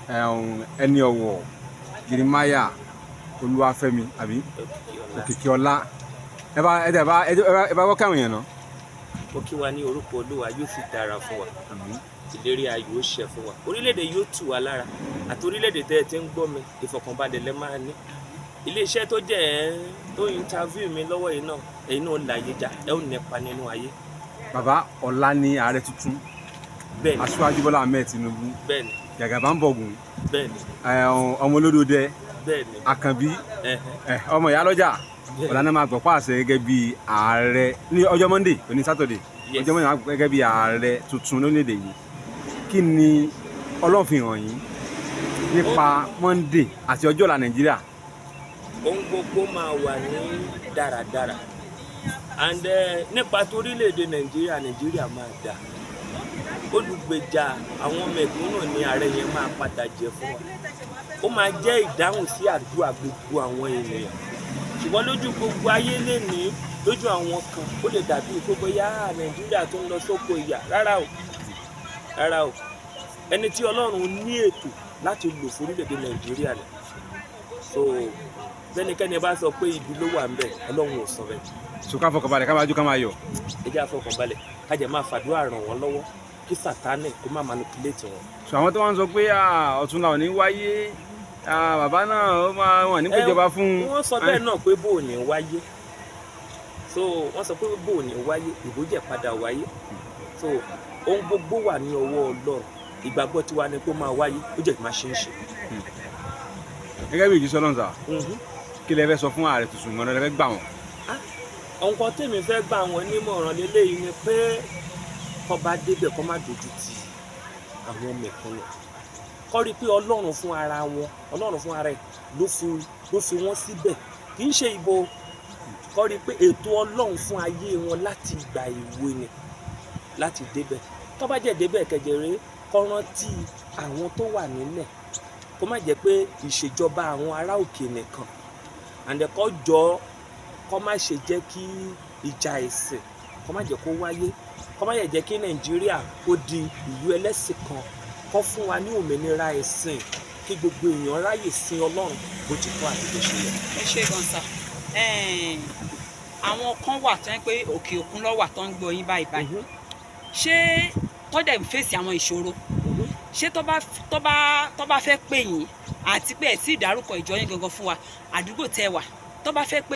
Ẹni ọ̀wọ̀ Jeremiah Olúwafẹ́mi àbí Òkìkíọlá, ẹ bá ẹ bá ẹ bá wọ́kẹ́ àwọn èèyàn náà. Mo kí wa ní orúkọ Olúwa, yóò sì dára fún wa. Ìlérí ayọ̀ ó ṣẹ fún wa, orílẹ̀-èdè yóò tù wá lára, àti orílẹ̀-èdè tẹ́ ẹ ti ń gbọ́ mi, ìfọ̀kànbalẹ̀ lẹ máa ní. Iléeṣẹ́ tó jẹ́ ẹ̀ tó interview mi lọ́wọ́ yìí náà, ẹ̀yin náà láyé já, ẹ ó nípa nínú ayé. Bàbá, ọ̀la ni ààrẹ tuntun, Bẹ́ẹ̀ni. Aṣíwájú Bọ́lá Ahmed Tinubu, Bẹ́ẹ̀ni. Jagaban Bọ̀gùn, Bẹ́ẹ̀ni. Ọmọ olódòdẹ, Bẹ́ẹ̀ni. Àkànbí, ọmọ ìyá lọ́jà, ọ̀la náà máa gbọ́ pàṣẹ gẹ́gẹ́ bí ààrẹ ní ọjọ́ Monday, òní Saturday. Ọjọ́ Monday máa gbọ́ gẹ́gẹ́ bí ààrẹ tuntun lórílẹ̀‐èdè yìí. Kí ni Ọlọ́run fi hàn yín nípa Monday àti ọjọ́ ọ̀la Nàìjíríà? Ohun gbogbo máa wà ní dáradára, and nípa torílẹ̀-èdè Nàìjíríà, Nàìjíríà máa dà. Olùgbèjà àwọn mẹ̀kúnnù ní ààrẹ yẹn máa padà jẹ fún wa. Ó máa jẹ́ ìdáhùn sí àdúrà gbogbo àwọn ènìyàn. Ṣùgbọ́n lójú gbogbo ayé lè ní, lójú àwọn kan, ó lè dàbí pé bóyá Nàìjíríà tó ń lọ sóko ìyà. Rárá o, rárá o. Ẹni tí Ọlọ́run ní ètò láti lò fún orílẹ̀-èdè Nàìjíríà ni. So bẹ́nikẹ́ni bá sọ pé ibi ló wà ń bẹ̀, Ọlọ́run ò sọ bẹ́ẹ̀. So ká fọkànbalẹ̀, ká máa jó, ká máa yọ̀. Ẹ jẹ́ àfọkànbalẹ̀, ká jẹ́ máa fàdúrà ràn wọ́n lọ́wọ́ kí Sátánì kó má manipulate wọn. So àwọn tó wá ń sọ pé ọ̀túnla ò ní wáyé, bàbá náà ó máa wọ̀n ní péjọba fún Ẹ, wọ́n sọ bẹ́ẹ̀ náà pé bó ò ní wáyé. So wọ́n sọ pé bó ò ní wáyé, ìbò jẹ́ padà wáyé. So ohun gbogbo wà ní ọwọ́ Ọlọ́run. Ìgbàgbọ́ tiwa ni pé ó máa wáyé, ó jẹ́ máa ṣe é ṣe. Gẹ́gẹ́ bí ìjísọ́ náà sà, kí lẹ fẹ́ sọ fún ààrẹ tuntun? Ìmọ̀ràn lẹ fẹ́ gbà wọ́n? Nǹkan tèmi fẹ́ gbà wọ́n nímọ̀ràn lélẹ́yìí ni pé kó bá débẹ̀, kó má dojú ti àwọn mẹ̀kúnnù. Kó rí i pé Ọlọ́run fún ara wọn, Ọlọ́run fún ara ẹ̀ ló fi wọ́n síbẹ̀, kì í ṣe ìbò. Kó rí i pé ètò Ọlọ́run fún ayé wọn láti ìgbà èwe ni láti débẹ̀. Tó bá jẹ́ débẹ̀ kẹjẹrẹ, kó rántí àwọn tó wà nílẹ̀, kó má jẹ́ pé ìṣèjọba àwọn ará òkè nìkan, and kó jọ kó má ṣe jẹ́ kí ìjà ẹ̀sìn, kó má jẹ́ kó wáyé, kó má jẹ́ kí Nàìjíríà kó di ìlú ẹlẹ́sìn kan. Kó fún wa ní òmìnira ẹ̀sìn, kí gbogbo èèyàn ráyè sin Ọlọ́run bó ti tọ́ àti bó ṣe yẹ. Ẹ ṣe gan sa. Àwọn kan wà tó ń pé òkè òkun ló wà tó ń gbọ́ yín báyìí báyìí. Ṣé tọ́jà ń fèsì àwọn ìṣòro, ṣé tó bá fẹ́ pè yín, àti pé ẹ̀ tí ì dárúkọ ìjọ yín gangan fún wa, àdúgbò tẹ́ wà, tó bá fẹ́ pè